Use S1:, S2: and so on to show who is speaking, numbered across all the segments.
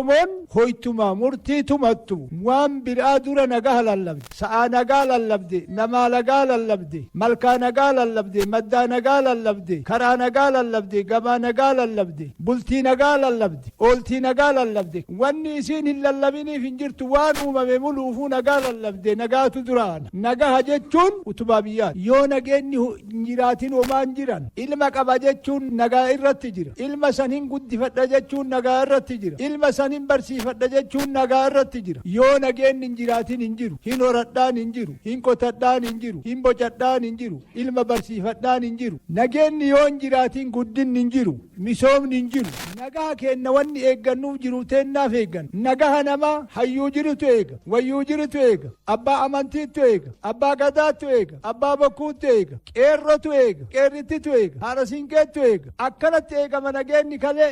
S1: Oromoon hoytuma murtii tumattu waan biraa dura nagaa lallabde. Sa'aa nagaa lallabde, namaa nagaa lallabde, malkaa nagaa lallabde, maddaa nagaa lallabde, karaa nagaa lallabde, gabaa nagaa lallabde, bultii nagaa lallabde, ooltii nagaa lallabde. Wanni isiin hin lallabiniif hin jirtu waan uumame muluufuu nagaa lallabde nagaatu duraana. Nagaha jechuun utubaa biyyaati. Yoo nageenyi hin jiraatin homaan jiran. Ilma qaba jechuun nagaa irratti jira. Ilma san hin guddifadha jechuun nagaa irratti jira. Ilma san hin barsiifadha jechuun nagaa irratti jira. Yoo nageenyi hin jiraatin hin jiru. Hin horadhaan hin jiru. Hin qotadhaan hin jiru. Hin bocadhaan hin jiru. Ilma barsiifadhaan hin jiru. Nageenyi yoo hin jiraatin guddinni hin jiru. Misoomni hin jiru. Nagaa kenna wanni eeggannuuf jiru teennaaf eeggan. Nagaha namaa hayyuu jirutu eega. Wayyuu jirutu eega. Abbaa amantiitu eega. Abbaa gadaatu eega. Abbaa bokkuutu eega. Qeerrotu eega. Qeerrittitu eega. Haadha siinqeetu eega. Akkanatti eegama nageenyi kalee.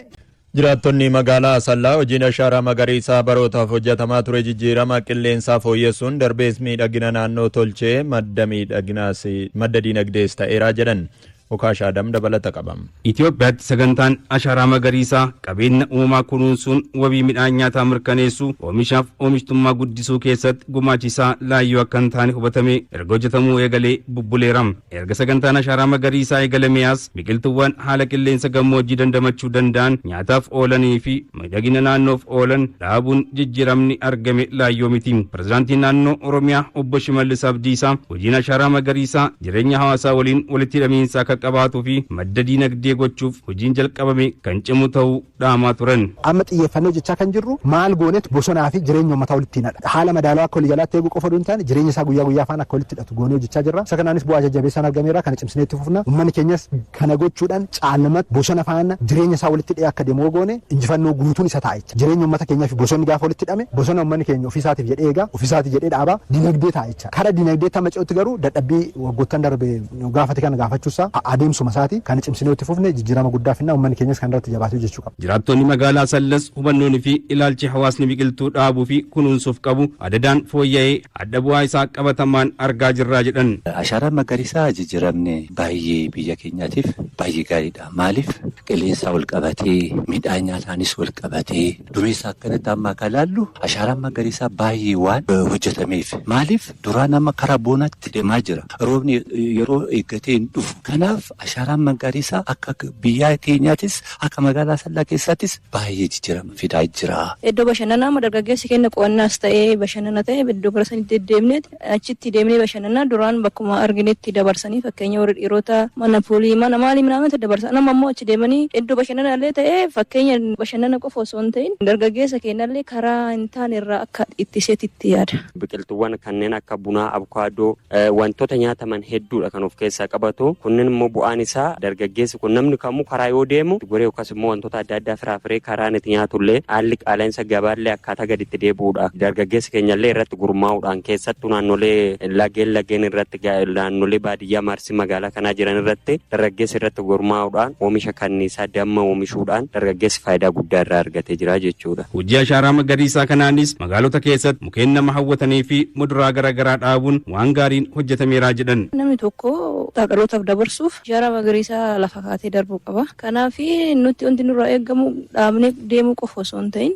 S2: Jiraattonni magaalaa Asallaa hojiin ashaaraa magariisaa barootaaf hojjetamaa ture jijjiirama qilleensaa fooyyessuun darbees miidhagina naannoo tolchee madda miidhaginaas madda diinagdees ta'eeraa jedhan. Okaash Adam dabalata qaba.
S3: Itoophiyaatti sagantaan ashaaraa magariisaa qabeenya uumamaa kunuunsuun wabii midhaan nyaataa mirkaneessuu oomishaaf oomishtummaa guddisuu keessatti gumaachisaa laayyoo akka hin taane hubatame erga hojjetamuu eegalee bubbuleera. Erga sagantaan ashaaraa magariisaa eegalamee as biqiltuuwwan haala qilleensa gammoojjii dandamachuu danda'an nyaataaf oolanii fi miidhagina naannoof oolan dhaabuun jijjiiramni argame laayyoo miti. Pirezidaantiin naannoo Oromiyaa obbo Shimallis Abdiisaa hojiin ashaaraa magariisaa jireenya hawaasaa waliin walitti hidhamiinsa akka qabaatuu fi madda diinagdee gochuuf hojiin jalqabame kan cimu ta'uu dhaamaa turan.
S4: Amma xiyyeeffannee hojjechaa kan jirru maal gooneet bosonaa fi jireenya uummataa walitti hidhadha. Haala madaalawaa akka waliigalaatti eeguu qofa osoo hin taane jireenya isaa guyyaa guyyaa faana akka walitti hidhatu goonee hojjechaa jirra. Isa kanaanis bu'aa jajjabeessaan argameera. Kana cimsinee itti fufna. Uummanni keenyas kana gochuudhaan caalmatti bosona faana jireenya isaa walitti hidhee akka deemu goone injifannoo guutuun isa ta'a jecha. Jireenya uummata keenyaa fi bosonni gaafa walitti hidhame bosona uummanni keenya ofiisaatiif jedhee eegaa ofiisaatiif jedhee dhaabaa dinagdee ta'a jecha. Kara dinagdeetti amma ce'utti garuu dadhabbii waggoottan darbe gaafate kana gaafachuusaa adeemsuma isaati. Kana cimsinee itti fufne jijjiirama guddaa finna uummanni keenyas kan irratti jabaatee hojjechuu qaba.
S3: Jiraattonni magaalaa Asallas hubannoon fi ilaalchi hawaasni biqiltuu dhaabuu fi kunuunsuuf qabu adadaan fooyya'ee adda bu'aa isaa qabatamaan argaa jirraa jedhan.
S5: Ashaaraan magariisaa jijjiiramni baay'ee biyya keenyaatiif baay'ee gaariidha. Maaliif qilleensa wal qabatee midhaan nyaataanis wal qabatee dureessa akkanatti amma akka ilaallu ashaaraan magariisaa baay'ee waan hojjetameef. Maaliif duraan amma karaa bonaatti deemaa jira. Roobni yeroo eeggatee hin dhufu. Kanaaf ashaaraan magariisaa akka biyya keenyaatis akka magaalaa Asallaa keessattis baay'ee jijjiirama fidaa jira.
S6: Iddoo bashannanaa amma dargaggeessi keenya qo'annaas ta'ee bashannana ta'ee iddoo gara sanitti deddeemnee achitti deemnee bashannanaa duraan bakkuma arginetti dabarsanii fakkeenya warri dhiirota mana puulii mana maalii minaaminatti dabarsan nama immoo achi deemanii iddoo bashannanaa illee ta'ee fakkeenya bashannana qofa osoo hin ta'in dargaggeessa keenyallee karaa hin taane irraa akka ittiseetti itti yaada.
S7: Biqiltuuwwan kanneen akka bunaa, abukaadoo wantoota nyaataman hedduudha kan of keessaa qabatu. Kunneen immoo bu'aan isaa dargaggeessi kun namni kamuu karaa yoo deemu goree yookaas immoo wantoota adda addaa firaafiree karaan itti nyaatullee haalli qaala'insa gabaallee akkaataa gaditti deebi'uudha. Dargaggeessi keenyallee irratti gurmaa'uudhaan keessattuu naannolee lageen lageen irratti naannolee baadiyyaa marsii magaalaa kanaa jiran irratti dargaggeessi irratti gurmaa'uudhaan oomisha kanniisaa damma oomishuudhaan dargaggeessi faayidaa guddaa irraa argatee jira jechuudha.
S3: Hojii ashaaraa magariisaa kanaanis magaalota keessatti mukkeen nama hawwatanii fi muduraa garaagaraa dhaabuun waan gaariin hojjetameeraa jedhan.
S6: Namni tokko dhalootaaf dabarsuuf ashaaraa magariisaa lafa kaatee darbuu qaba. Kanaaf nuti wanti nurraa eegamu dhaabnee deemuu qofa osoo hin ta'in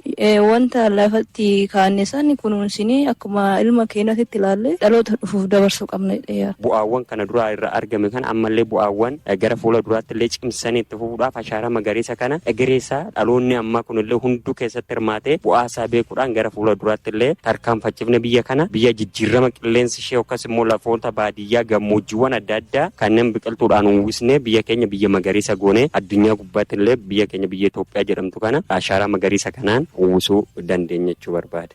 S6: wanta lafatti kaa'anne san kunuunsinee akkuma ilma keenyaatti ilaallee dhaloota dhufuuf dabarsuu qabna jedhee.
S7: Bu'aawwan kana duraa irraa argame kana ammallee bu'aawwan gara fuula duraatti illee cimsanii itti fufuudhaaf ashaaraa magariisa kana egereessaa dhaloonni ammaa kunillee hunduu keessatti hirmaatee bu'aa isaa beekuudhaan gara fuula duraatti illee tarkaanfachifne biyya kana biyya jijjiirama qilleensi ishee yookaas immoo lafoota baadiyyaa gammoojjiiwwan adda addaa kanneen biqiltuudhaan uwwisnee biyya keenya biyya magariisa goonee addunyaa gubbaatti illee biyya keenya biyya Itoophiyaa jedhamtu kana ashaaraa magariisa kanaan uwwisuu dandeenya jechuu barbaade.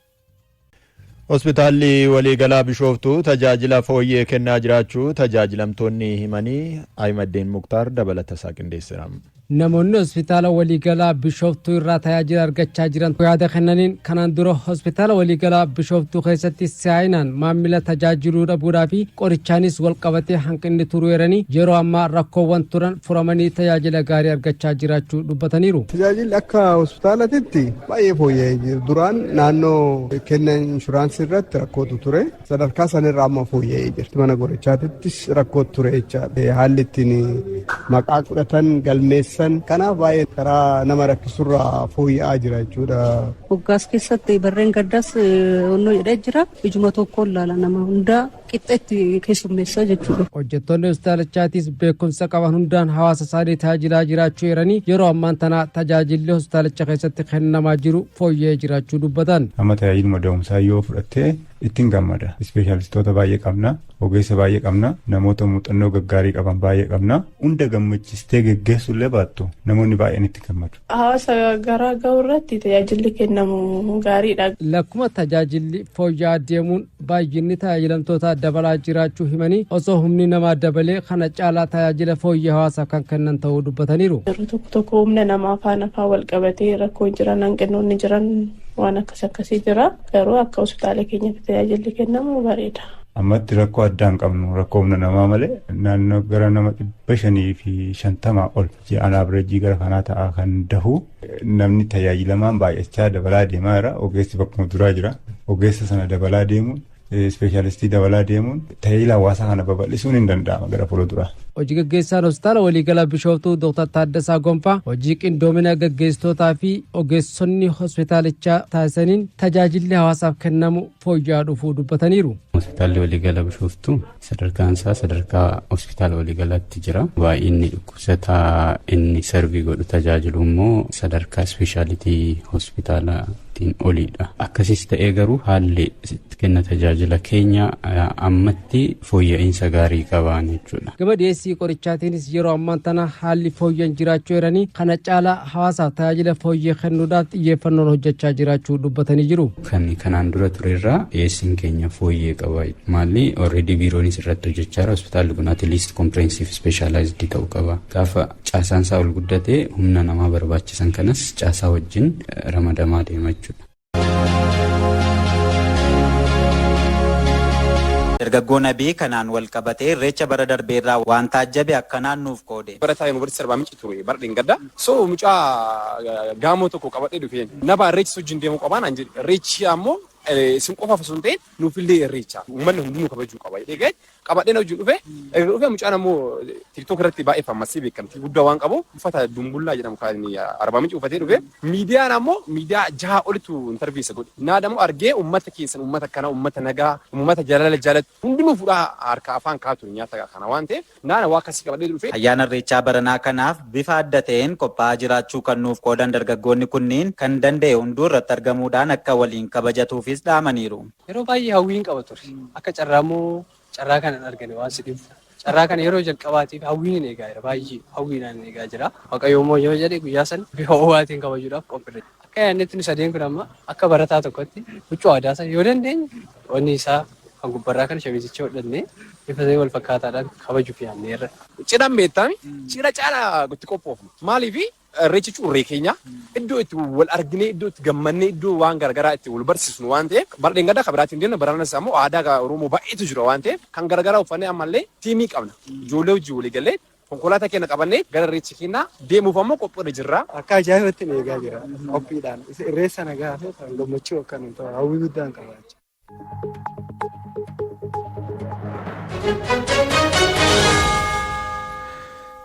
S2: Hospitaalli waliigalaa Bishooftuu tajaajila fooyyee kennaa jiraachuu tajaajilamtoonni himanii Ahimaddeen Muktaar dabalata isaa qindeesseera.
S8: Namoonni hospitaala waliigalaa Bishooftuu irraa tajaajila argachaa jiran yaada kennaniin kanaan dura hospitaala waliigalaa Bishooftuu keessatti si'aayinaan maamila tajaajiluu dhabuudhaa fi qorichaanis wal qabatee hanqinni turuu eeranii yeroo ammaa rakkoowwan turan furamanii tajaajila gaarii argachaa jiraachuu dubbataniiru.
S9: Tajaajilli akka hospitaalatitti baay'ee fooyya'ee jira. Duraan naannoo kenna inshuraansii irratti rakkootu ture. Sadarkaa sanirraa amma fooyya'ee jira. Mana qorichaatittis rakkootu ture jechaadha. Haalli ittiin maqaa fudhatan galmeessan kanaaf baay'ee karaa nama rakkisurraa fooyya'aa jira jechuudha.
S10: Waggaas keessatti barreen gaddaas onnoo jedhee jira. Ijuma tokkoon ilaala, nama hundaa qixxeetti keessummeessaa jechuudha.
S8: Hojjettoonni hospitaalichaatis beekumsa qaban hundaan hawaasa isaanii tajaajilaa jiraachuu eeranii, yeroo ammaan tana tajaajilli hospitaalicha keessatti kennamaa jiru fooyya'ee jiraachuu dubbatan.
S11: Amma tajaajiluma da'umsaa yoo fudhattee ittiin gammada. Ispeeshaalistoota baay'ee qabna. Ogeessa baay'ee qabna. Namoota muuxannoo gaggaarii qaban baay'ee qabna. Hunda gammachistee geggeessullee baattu namoonni baay'een itti gammadu.
S12: Hawaasa garaa ga'u irratti tajaajilli kennamu gaariidha.
S8: Lakkuma tajaajilli fooyya'aa deemuun baay'inni tajaajilamtoota dabalaa jiraachuu himanii, osoo humni namaa dabalee kana caalaa tajaajila fooyya'aa hawaasaaf kan kennan ta'uu dubbataniiru.
S12: Yeroo tokko tokko humna namaa faana faa wal qabatee rakkoon jiran, hanqinoonni jiran waan akkas akkasii jira. Garuu akka hospitaala keenyatti tajaajilli kennamu bareeda.
S11: Ammatti rakkoo addaa hin qabnu, rakkoo humna namaa malee. Naannoo gara nama 550 ol ji'aan average gara kanaa ta'a kan dahu. Namni tajaajilamaan baay'achaa dabalaa deemaa jira. Ogeessi bakkuma duraa jira. Ogeessa sana dabalaa deemuun, ispeeshaalistii dabalaa deemuun tajaajila hawaasaa kana babal'isuun hin danda'ama gara fuulduraa.
S8: Hojii gaggeessaan hospitaala waliigalaa Bishooftuu Dr. Taaddasaa Gonfaa hojii qindoomina gaggeessitootaa fi ogeessonni hospitaalichaa taasisaniin tajaajilli hawaasaaf kennamu fooyya'aa dhufuu dubbataniiru.
S13: Hospitaalli waliigalaa Bishooftuu sadarkaan isaa sadarkaa hospitaala waliigalaatti jira. Baay'inni dhukkubsataa inni serve godhu tajaajilu immoo sadarkaa ispeeshaalitii hospitaalaatiin oliidha. Akkasis ta'ee garuu haalli kenna tajaajila keenya ammatti fooyya'insa gaarii qabaan jechuudha.
S8: Gama dhiyeessii qorichaatiinis yeroo ammaan tana haalli fooyya'an jiraachuu eeranii, kana caalaa hawaasaaf tajaajila fooyyee kennuudhaaf xiyyeeffannoon hojjechaa jiraachuu dubbatanii jiru.
S13: Kan kanaan dura turerraa dhiyeessiin keenya fooyyee qaba. Maalli already biiroonis irratti hojjechaa jira. Hospitaalli kun at least comprehensive specialized ta'uu qaba. Gaafa caasaan isaa ol guddatee humna namaa barbaachisan kanas caasaa wajjin ramadamaa deema jechuudha.
S14: Dargaggoo Nabii kanaan wal qabatee irreecha bara darbeerraa waan taajjabe akkanaan nuuf qoode.
S15: Barataa yuunivarsiitii Arbaa Mincii ture bara dheengadda. So mucaa gaamoo tokko qabadhee dhufeen. Nabaa, irreechi wajjin deemuu qabaa naan jedhe. Irreechi ammoo isin qofaaf osoo hin ta'in nuufillee irreecha. Uummanni hundinuu kabajuu qaba jedhee ga'e qabadhee na wajjin dhufe. Erga dhufee mucaan ammoo TikTok irratti baay'ee famous beekamtii guddaa waan qabu uffata dumbullaa jedhamu kan Arbaa Mincii uffatee dhufe. Miidiyaan ammoo miidiyaa jaha olitu interview isa godhe. Naadammoo argee uummata keessan, uummata akkanaa, uummata nagaa, uummata jaalala jaalatu hundinuu fuudhaa harka afaan kaatu nyaata kana waan ta'eef naana waa akkasii qabadhee dhufe.
S14: Ayyaana irreechaa baranaa kanaaf bifa adda ta'een qophaa'aa jiraachuu kan nuuf qoodan dargaggoonni kunniin, kan danda'e hunduu irratti argamuudhaan akka waliin kabajatuufis dhaamaniiru.
S16: Yeroo baay'ee hawwiin qaba ture. Akka carraa immoo carraa kana hin argane waan si dhibu. Carraa kana yeroo jalqabaatiif hawwiin eegaa jira. Baay'ee hawwiidhaan eegaa jira. Waaqayyo immoo yoo jedhe guyyaa sana bifa ho'aatiin kabajuudhaaf qophiirra. Akka yaadnetti nu sadeen kun amma akka barataa tokkotti huccuu aadaa sana yoo dandeenye wanni isaa kan gubbarraa kana shamizicha hodhannee bifa wal fakkaataadhaan kabajuuf yaadneerra.
S15: Cidhaan beektaami. Cidha caalaa itti qophoofnu. Maaliifi, irreechi curree keenya iddoo itti wal arginee, iddoo itti gammannee, iddoo waan garaagaraa itti wal barsiisnu waan ta'eef, bara dheengaddaa kan biraatiin deemna. Baranas ammoo aadaa Oromoo baay'eetu jira waan ta'eef kan garaagaraa uffannee ammallee tiimii qabna. Ijoollee hojii walii galee konkolaataa keenya qabannee gara irreecha keenyaa deemuuf ammoo qophiirra jirra.
S17: Akka ajaa'ibatti eegaa jira qophiidhaan. Irreessa nagaa fi kan gammachuu akka nu ta'u hawwii guddaan qaba.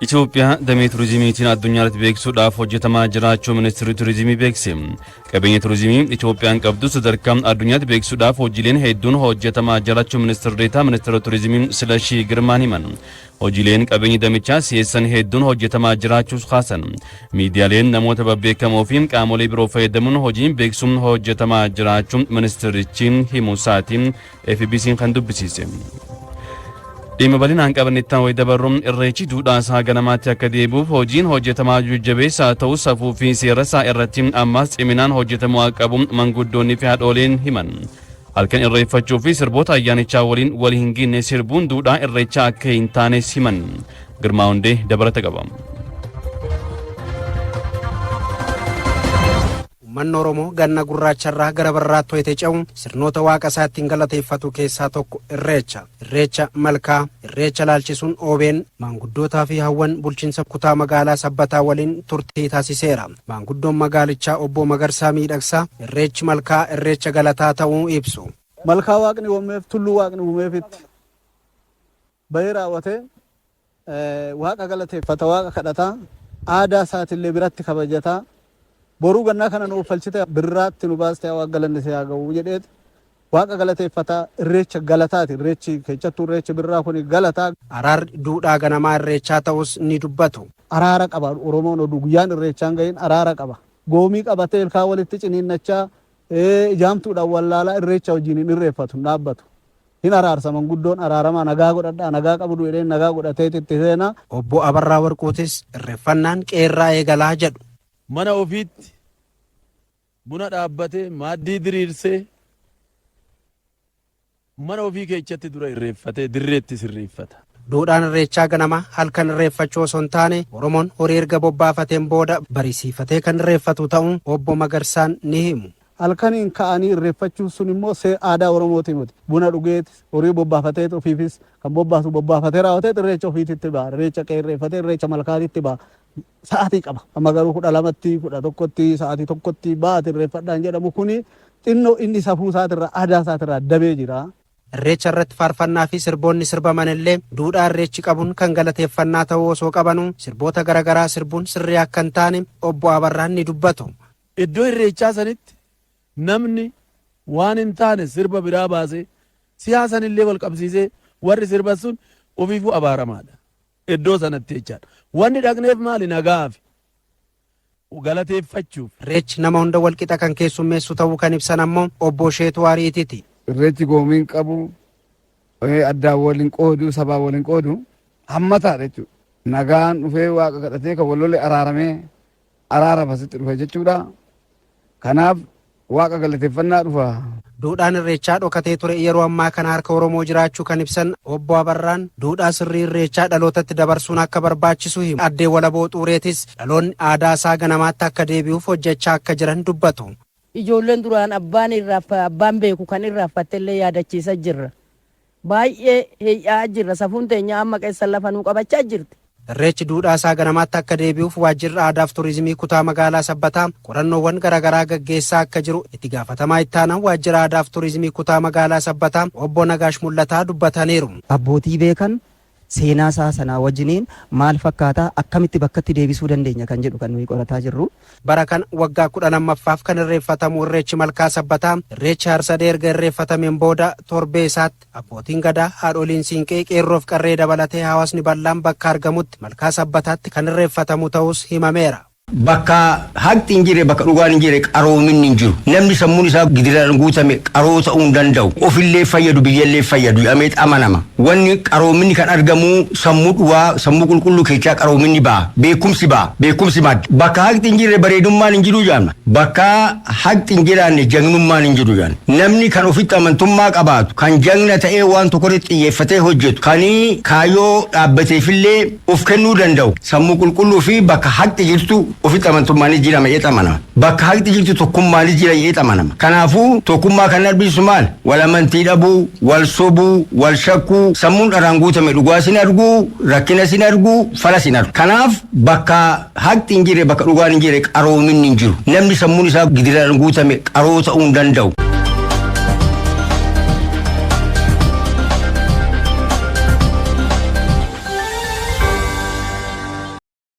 S3: Itoophiyaa damee turizimiitiin addunyaa irratti beeksisuudhaaf hojjetamaa jiraachuu ministeerri turizimii beekse. Qabeenya turizimii Itoophiyaan qabdu sadarkaa addunyaatti beeksisuudhaaf hojiileen hedduun hojjetamaa jiraachuu ministeerri deetaa ministeera turizimii Silashii Girmaan himan. Hojiileen qabeenya damichaa si'eessan hedduun hojjetamaa jiraachuus kaasan. Miidiyaaleen, namoota babbeekamoo fi qaamolee biroo fayyadamuun hojiin beeksisuun hojjetamaa jiraachuu ministeerichi himuu isaatiin FBC'n kan dubbisiise. Dhimma bal'inaan qabannettaan wayi dabarru, irreechi duudhaa isaa ganamaatti akka deebi'uuf hojiin hojjetamaa jajjabeessaa ta'u, safuu fi seera isaa irratti ammas ciminaan hojjetamuu akka qabu manguddoonni fi haadholeen himan. Halkan irreeffachuu fi sirboota ayyaanichaa waliin wal hin ginne sirbuun duudhaa irreechaa akka hin taanes himan. Girmaa Hundee dabalata qaba.
S18: Uummanni Oromoo ganna gurraacharraa gara barraatti hoyite ce'u sirnoota waaqa isaa ittiin galateeffatu keessaa tokko Irreecha. Irreecha malkaa, Irreecha laalchisuun OBN maanguddootaa fi hawwan bulchiinsa kutaa magaalaa Sabbataa waliin turtii taasiseera. Maanguddoon magaalichaa obbo Magarsaa Miidhagsaa Irreechi malkaa Irreecha galataa ta'uu ibsu.
S19: Malkaa waaqni uumeef, tulluu waaqni uumeefitti bahee raawwatee waaqa galateeffata, waaqa kadhataa, aadaa isaatillee biratti kabajataa. Boruu gannaa kana nu uffalchite birraatti nu baaste, waaqa galanni si haa ga'u jedheeti waaqa galateeffataa. Irreecha galataati. Irreechi, keessattuu irreechi birraa kun galataa.
S18: Araarri duudhaa ganamaa irreechaa ta'us ni dubbatu.
S19: Araara qaba Oromoon. Oduu guyyaan irreechaan gahin araara qaba. Goomii qabatee, ilkaan walitti ciniinnachaa, ijaamtuudhaan wallaalaa irreecha wajjin hin irreeffatu, hin dhaabbatu. Hin araarsa manguddoon, araaramaa, nagaa godhadhaa, nagaa qabdu jedheen, nagaa godhatee itti seenaa.
S18: Obbo Abarraa Warquutis irreeffannaan qeerraa eegalaa jedhu.
S20: Mana ofiitti buna dhaabbatee, maaddii diriirsee, mana ofii keessatti dura irreeffatee dirreetti sirreeffata.
S18: Duudhaan irreechaa ganama halkan irreeffachuu osoo hin taane, Oromoon horii erga bobbaafateen booda barisiifatee kan irreeffatu ta'uun Obbo Magarsaan ni himu.
S19: Halkaniin ka'anii irreeffachuun sun immoo aadaa Oromooti miti. Buna dhugeeti, horii bobbaafatee, ofiifis kan bobbaasu bobbaafatee raawwatee irreecha ofiititti ba'a. Irreecha qeerreeffatee irreecha malkaatitti ba'a. Sa'aatii qaba. Amma garuu 12tti, 11tti, sa'aatii 1tti ba'aati irreeffadhaan jedhamu kuni xinnoo inni safuu isaatirraa, aadaa isaatirraa dabee jira.
S18: Irreecha irratti faarfannaa fi sirboonni sirbaman illee duudhaa irreechi qabuun kan galateeffannaa ta'uu osoo qabanu, sirboota garaagaraa sirbuun sirrii akka hin taane Obbo Abarraan ni dubbatu.
S20: Iddoo irreechaa sanitti namni waan hin taane sirba biraa baasee, siyaasan illee wal qabsiisee warri sirban sun ofiifuu abaaramaadha. Iddoo sanatti jechaadha. Wanni dhaqneef maali? Nagaafi galateeffachuuf.
S18: Irreechi nama hunda walqixa kan keessummeessu ta'uu kan ibsan ammoo Obbo Sheetuu Ariitiiti.
S21: Irreechi goomiin qabu, addaan waliin qoodu, sabaan waliin qoodu, hammataadha jechuudha. Nagaan dhufee, waaqa kadhatee, kan wal lole araaramee, araara asitti dhufe jechuudha. Kanaaf waaqa galateeffannaa dhufa.
S18: Duudhaan irreechaa dhokatee ture yeroo ammaa kana harka Oromoo jiraachuu kan ibsan Obbo Abarraan, duudhaa sirrii irreechaa dhalootatti dabarsuun akka barbaachisu himu. Addee Walaboo Xuureetis dhaloonni aadaa isaa ganamaatti akka deebi'uuf hojjechaa akka jiran dubbatu.
S22: Ijoolleen duraan abbaan irraa abbaan beeku kan irraanfatte illee yaadachiisa jirra. Baay'ee heeyyaa jirra. Safuun teenya amma keessa lafa nuu qabachaa jirti.
S18: Irreechi duudhaa isaa ganamaatti akka deebi'uuf waajjirri aadaaf turizimii kutaa magaalaa Sabbataa qorannoowwan garaagaraa gaggeessaa akka jiru itti gaafatamaa ittaanaa waajjira aadaaf turizimii kutaa magaalaa Sabbataa Obbo Nagaash Mul'ataa dubbataniiru.
S23: Abbootii beekan seenaa isaa sanaa wajjiniin maal fakkaataa, akkamitti bakkatti deebisuu dandeenya kan jedhu kan nuyi qorataa jirru.
S18: Bara kana waggaa 12ffaaf kan irreeffatamu Irreechi Malkaa Sabbataa, Irreechi Harsadee erga irreeffatameen booda torbee isaatti abbootiin gadaa, haadholiin siinqee, qeerroof qarree dabalatee hawaasni bal'aan bakka argamutti Malkaa Sabbataatti kan irreeffatamu ta'us himameera.
S24: Bakka haqni hin jirre, bakka dhugaan hin jirre, qaroominni hin jiru. Namni sammuun isaa gidiraan guutame qaroo ta'uu hin danda'u. Ofillee fayyadu, biyyallee fayyadu jedhamee amanama. Wanni qaroominni kan argamu sammuu dhugaa, sammuu qulqulluu keessaa qaroominni ba'a. Beekumsi ba'a. Beekumsi madda. Bakka haqni hin jirre bareedummaan hin jiru jedhama. Bakka haqni hin jiraanne jagnummaan hin jiru jedhama. Namni kan ofitti amantummaa qabaatu, kan jagna ta'ee waan tokkorratti xiyyeeffatee hojjetu, kan kaayyoo dhaabbateefillee of kennuu danda'u, sammuu qulqulluu fi bakka haqni jirtu ofitti amantummaanis jira jedhee amanama. Bakka haqni jirtu tokkummaanis jira jedhee amanama. Kanaafuu tokkummaa kan arbisu maal? Wal amantii dhabuu, wal sobuu, wal shakkuu, sammuun dharaan guutame dhugaa sin arguu, rakkina sin arguu, fala sin argu. Kanaaf bakka haqni hin jirre, bakka dhugaan hin jirre, qaroominni hin jiru. Namni sammuun isaa gidiraan guutame qaroo ta'uu hin danda'u.